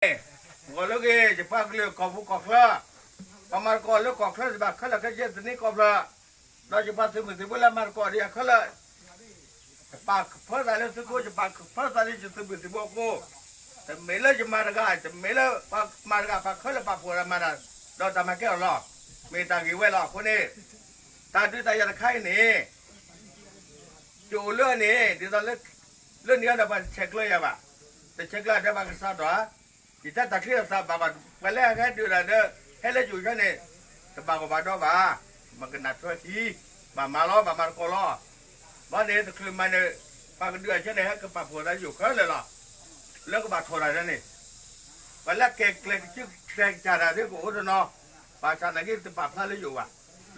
ဂီၤလၢအဂ့ၤ ယပှၤကလုာ်ကီၢ်ပူၤကီၢ်ချၢ, ပမၤသကိးလၢကီၢ်ချၢတဘၣ်ခဲလၢာ်ခဲဆ့ သန့ၤကီၢ်ဖျၢၣ်, ဒီးယပှၤသုးမုၢ်သံၣ်ဘိလၢမၤသကိးဒီးယၤခဲလၢာ်, ယပာ်ကဖၢသးလၢသုးခိၣ်, ယပာ်ကဖၢသးလၢယသုးမုၢ်သံၣ်ဘိအဃိ, တမ့ၢ်လၢယမၤတဂၤ, တမ့ၢ်လၢပှၤမၤတဂၤ ပှၤခဲလၢာ်ပာ်ဖှိၣ်တၢ်မၤတၢ်, ဒီးတၢ်မၤကဲအီၤလီၤ. မ့ၢ်တၢ်ဂ့ၢ်ဝဲလီၤ. အဃိန့ၣ် တၢ်ဒုးတၢ်ယၤတခါအံၤန့ၣ် ယအိၣ်လၢန့ၣ် ဒ်သိးလၢ လၢန့ၣ်အံၤဒီးပှၤတဆဲးကျၢယၤဘၣ်, တဆဲးကျၢဒီးပှၤကစးထီၣ်ဧါ, ယတဲတၢ်ချံတၢ်သၣ်ဘၣ်ဘၣ်, ပှၤလၢအဟဲဒုးတၢ်ဒီး ဟဲလၢယအိၣ်ဆၢန့ၣ် တဘၣ်ဂီၢ်ဘၣ်ဒီဘၣ်, မၤကနၣ်ထွဲထံ, ဘၣ်မၤလီၤ ဘၣ်မၤသကိးလီၤ. ဘၣ်န့ၣ် တချုးမၤန့ၣ် ပှၤကဒုးအဆၢန့ၣ် ဟဲကပာ်ဖှိၣ်တၢ်ယိာ်ခဲလၢာ်လီၤ. လၢကဘၣ်ထီၣ်တၢ်န့ၣ် ပှၤလၢကဲၤကျဲၤကစၢ်ကစၢ်တၢ်ဒီးကအိၣ်တနီၤ, ဘၣ်ဆၣ်သနာ်က့တပာ်ဖျါလၢယအိၣ်ဘၣ်.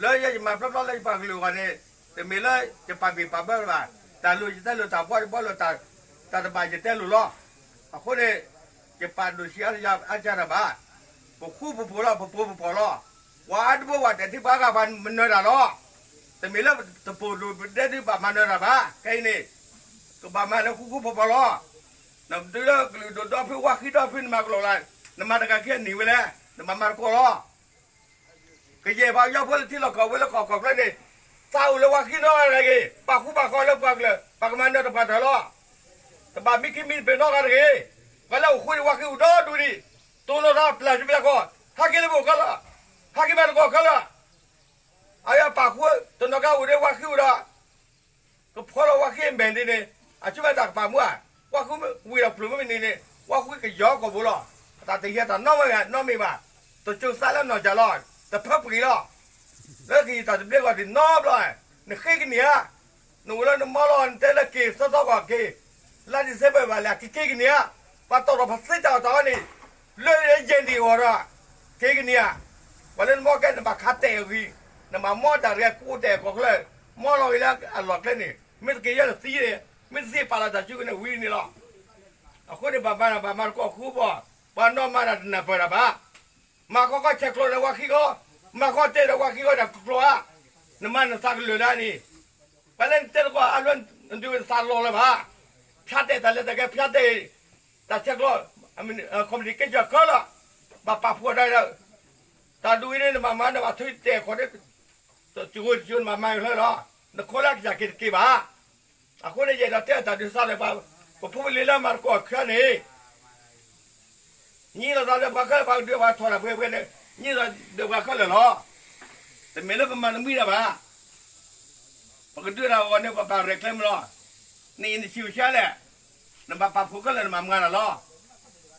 လၢယဲယမၤဖျါဖျါလၢယပှၤကလုာ်အဂီၢ်န့ၣ် တမ့ၢ်လၢယပာ်ဘံၣ်ပာ်ဘၢဘၣ်, တၢ်လိၣ်ယတဲလိၣ် တၢ်ဘှီယဘှီလိာ်, တၢ်တဘၣ်ယတဲလိၣ်လီၤ. အဃိန့ၣ် ယပာ်ဒိၣ်ဆံးအါယၤအါစှၤတၢ်ဘၣ်. ပဃူပဖိးလီၤ, ပပိာ်ပပီၢ်လီၤ. ပှၤအါတဘိဝဲတဲာ်ထံပှၤအါဂၤပှၤမၤနၢၤတၢ်လီၤ. တမ့ၢ်လၢတပိာ်ဒိၣ်ပဒဲဒုးဘၣ်မၤနၢၤတၢ်ဘၣ်. ခဲအံၤန့ၣ် ကဘၣ်မၤလၢဃူဃူဖိးဖိးလီၤ. နဒုးလၢကလုာ်ဒိၣ်ဒီဖု ဝါဃံဒီဖု နမၤကလိာ်လၢ နမၤတဂၤခံနံၤဝဲလဲၣ်, နမၤမၤသကိးလီၤ. ကယဲၢ်ပှၤကညီဖိလၢထံလီၢ်ကီၢ်ပူၤလၢကီၢ်ကီၢ်ချၢန့ၣ် သးအိၣ်လၢဝါဃံနီတဂၤတဂ့ၤ, ပာ်ဃူပာ်ဖိးလၢပှၤကလုာ် ပှၤကမၤနၢၤတပှၤတၢၢ်လီၤ. တဘၣ်မံခံမံတပ့ၤနီတဂၤတဂ့ၤ. ပှၤလၢအိၣ်ဃူန့ၣ်ဝါဃံအိၣ်ဒီဒူၣ်ဒံး, တိၢ်နီၣ်ထီၣ်ပျၢ်ဆူပျၢ်ကီၢ်, ဟဲက့ၤလၢပအိၣ်ခဲလၢာ်, ဟဲက့ၤမၤသကိးခဲလၢာ်. အယပာ်ဃူတနီၤကါအိၣ်ဒီးဝါဃံအိၣ်ဒီး ကဖီလီၤဝါဃံအမဲာ်ဒ်န့ၣ်, အဆူၣ်မ့ၢ်တၢ်ကပာ်မူဧါ, ဝါဃံဝံၤဒီးပျုၤမ့ၢ်န့ၣ်န့ၣ် ဝါဃံကယီၤကီၢ်ပူၤလီၤ. တၢ်တဟံးတၢ်နီတမံၤဘၣ်, တစိၤသးလၢနီၢ်ကၢ်လီၤ, တဖၢပှံၤလီၤ. လၢကဟံးတၢ်သဘျ့ဂီၢ်ဒံးနီတဘျီ, နဃ့ကန့ၢ်ဧါ. နအိၣ်လၢနမီလီၤ နတဲလၢက့ၤသီသီဂီၢ်က့ၤ, လါ December ဘၣ်လဲၣ် ကက့ၤကန့ၢ်ဧါ. ပှၤတီၣ်ထီၣ်ပသ့တၢ်အီၣ်တၢ်အီန့ၣ် လၢယဲၢ်ဒံးအဂီၢ်ဒီး က့ၤကန့ၢ်ဧါ. ပှၤလၢနမီကဲ နဘၣ်ခးတဲာ်အဂံၢ်, နဘၣ်မီတၢ်ရဲၣ်ကိးတဲာ်ကီၢ်ချၢ, မီလီၤဂ့ၤလၢအလီၢ်ကျဲန့ၣ် မ့ၢ်တက့ၤယဲၢ်နသံန့ၣ်, မ့ၢ်တသံပာ်လီၤတၢ်စုကဝဲၤန့ၣ်ဝံၤန့ၣ်လီၤ. အဃိန့ၣ် ဘၣ်မၤတၢ် ဘၣ်မၤသကိးဃူဘီၣ်, ပှၤနီၢ်မၤတၢ်တနၢ်ပၢၢ်တၢ်ဘၣ်. မၤခီခီဆဲးကျိးဒီးဝါဃံဃီ, မၤခီတဲာ်ဒီးဝါဃံဃီဒီးကျိးဧါ. နမၤနသးကလုာ်ဒၣ်န့ၣ်, ပှၤလၢနတဲသကိးအါလၢနဒုးသးလီၤလၢၤဘၣ်. ဖၠါတဲာ်တၢ်လဲၤတၢ်ကဲ ဖၠါတဲာ် တၢ်ဆဲးကျိး, ခီမနံၤကဲစၢ်ကၢလီၤ, ဘၣ်ပာ်ဖှိၣ်တၢ်ဒီး တၢ်ဒုးအံၤန့ၣ် နဘၣ်မၤ နဘၣ်ထုးတဲာ်ခီၣ်ဒီး တကိတကိ နဘၣ်မၤအံၤလၢလီၤ. နခိးလၢကစၢ်က့ၤတက့ၤဘၣ်. အဃိန့ၣ် ယအဲၣ်ဒိးတဲတၢ်ဒုးသးလၢပှၤ ပဖိပလံၤလၢမၤသကိးခဲန့ၣ် ညံလိာ်သးလၢပှၤခဲလၢာ် ပှၤကဒုးပှၤထီၣ်တၢ်ပှဲၤပှဲၤန့ၣ် ညံလိာ်သးဒီးပှၤခဲလၢာ်လီၤ. တမ့ၢ်လၢပမၤတမှံတၢ်ဘၣ်. ပကဒုးတၢ်အဂီၢ်န့ၣ် ပဘၣ်ရဲၣ်ကျဲၤမုၢ်လီၤ. နအံၤနဆံးအိၣ်ဆံးလဲၣ်, နဘၣ်ပာ်ဖှိၣ်ခဲလၢာ် နဘၣ်မၤတၢ်လီၤ.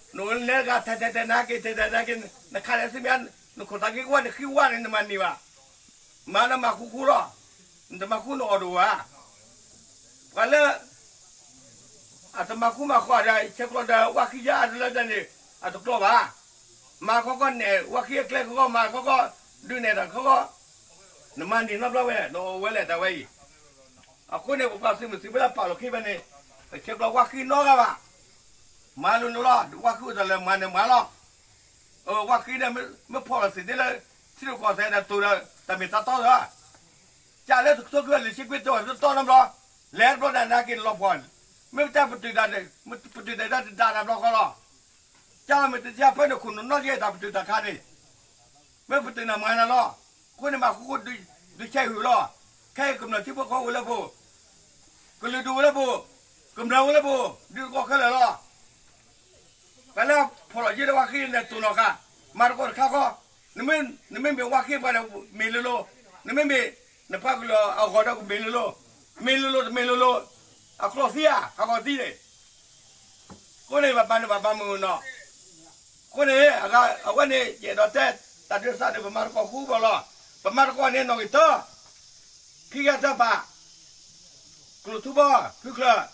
နအိၣ်လဲၤတဂၤ ထဲထဲထဲနဟဲက့ၤ ထဲထဲနဟဲက့ၤ နခးလဲၤဆူမဲာ်ညါ နခိၣ်သးက့ၤကဝၢ် နဃံဝၢ်န့ၣ် နမၤန့ၢ်ဘၣ်. မၤလၢမၤဃူဃူလီၤ. နတမၤဃူနအီၣ်တအိၣ်ဘၣ်. ပှၤလၢ အတမၤဃူမၤဃူဒီး ဆဲးကျိးဒီးဝါဃံယါအတလၢတၢ်န့ၣ် အတကျိးဘၣ်. မၤခီခီနဲၣ် ဝါဃံအကျဲခီခီ မၤခီခီ ဒုးနဲၣ်တၢ်ခီခီ နမၤန့ၢ်နီတဘျီဝဲ နအိၣ်ဝဲလဲၣ်တၢ်ဝဲအံၤ. အဃိန့ၣ် ပပှၤသုးမုၢ်သံၣ်ဘိလၢပာ်လီၤခံဖဲန့ၣ် တဆဲးကျိးဝါဃံနီတဂၤဘၣ်. မၤလိၤလိၤလီၤ ဝါဃံအိၣ်တၢ်လၢမၤန့ၣ်မၤလီၤ. ဝါဃံန့ၣ် မ့ၢ်ဖီၣ်လီၤသ့ၣ်သ့လၢ ထံရူၢ်ကီၢ်သဲးဒီးတိၤဒီး တၢ်မ့ၢ်တၢ်တီဒီး ကၢ်လၢတကထိခွံကယၤလွံၢ်ဆံခွံ တတီတီနီတဘျီ, လဲၤတဘျီဒၣ်နၤက့ၤလီၤဖီၣ်, မ့ၢ်ပတၢ်ပတုာ်တၢ်န့ၣ် ပတုာ်တၢ်ဒၣ်တဒါနဘျီဃီလီၤ. ကၢ်လီၤမ့ၢ်တဆါဖဲန့ၣ် ခိၣ်နနီၢ်က့ၤတၢ်ပတုာ်တၢ်ခါန့ၣ်, မ့ၢ်ပတုာ်နၤမၤနၤလီၤ. အဃိန့ၣ် မၤဃူဃူ ဒုးဆဲးဟုၣ်လီၤ. ခဲအံၤကမျၢၢ်ထံဖိကီၢ်ဖိအိၣ်လၢပအိၣ်, ကလုာ်ဒူၣ်အိၣ်လၢပအိၣ်, ကမျၢၢ်အိၣ်လၢပအိၣ်, ဒုးသကိးခဲလၢာ်လီၤ. ပှၤလၢဖီၣ်လီၤယ့ဒီးဝါဃံန့ၣ် တိၢ်နီၣ်ဃာ်, မၤသကိးတခါဃီ, နမ့မ့ၢ်ဝါဃံပှၤဒီးမ့ၢ်လိၤလိၤ, နမ့မ့ၢ်နပှၤကလုာ်အဂီၢ်ဒီးကမ့ၢ်လိၤလိၤ, မ့ၢ်လိၤလိၤတမ့ၢ်လိၤလိၤ, အကျိၣ်သံဧါ ဟးဂီၤသံန့ၣ်, အဃိန့ၣ် ပဘၣ်န့ၣ်ဘၣ်ဘၣ်မုၢ်နီၤ အဃိန့ၣ် အဝဲန့ၣ် ယအဲၣ်ဒိးတဲ တၢ်ဒုးသးန့ၣ် ပမၤသကိးဃူဘီၣ်လီၤ. ပမၤသကိးန့ၣ်နီၣ်ဂံၢ်တၢ, ခံဂၤတၢ်ပာ်, ကျိၣ်ထူဘီ ဖုချၢၣ်,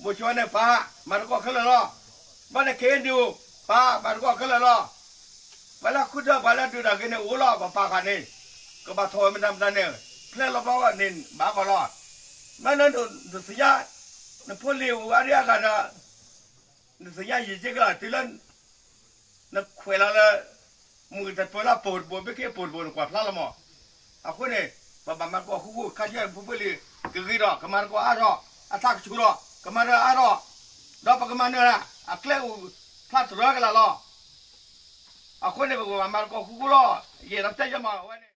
မိၤဆိန့ၣ်ပာ်, မၤသကိးခဲလၢာ်လီၤ. ဘၣ်န့ၣ် ခ့ဒိၣ် ပာ်, မၤသကိးခဲလၢာ်လီၤ. ပှၤလၢဃုထၢ ပှၤလၢဒုးတၢ်ဂ့ၤန့ၣ်အိၣ်လီၤ ပပာ်ဃာ်န့ၣ်, ကဘၣ်ထီၣ်ဝဲမတၤမတၤန့ၣ်, ဖျဲလီၤဘျီန့ၣ်ဘၣ်ဃီလီၤ. မ့ၢ်လၢ နသ့ၣ်ညါ နဖိလံၤအိၣ်အါဒံအါဂၤဒီး နသ့ၣ်ညါယံာ်က့ကလီၤ တုၤလၢ နခွဲးလီၤလၢ မုၢ်တပၢၤလၢပိာ်တပိာ် ဘ့ၣ်က့ပိာ်တပိာ်နကွၢ်ဖျါလီၤမး. အဃိန့ၣ် ပဘၣ်မၤသကိးဃူဃူ ခါဆူညါဖိဖိလံၤ ကဂ့ၤထီၣ် ကမၤသကိးအါထီၣ် အတၢ်ကဆူၣ်ထီၣ် ကမၤတၢ်အါထီၣ် ဒီးပကမၤနၢၤတၢ် အကျဲအိၣ်ဖ ဖးသရၢကလာ်လီၤ. အဃိန့ၣ် ပကဘၣ်မၤသကိးဃူဃူလီၤ. ယအဲၣ်ဒိးတဲယမၤအဝဲန့ၣ်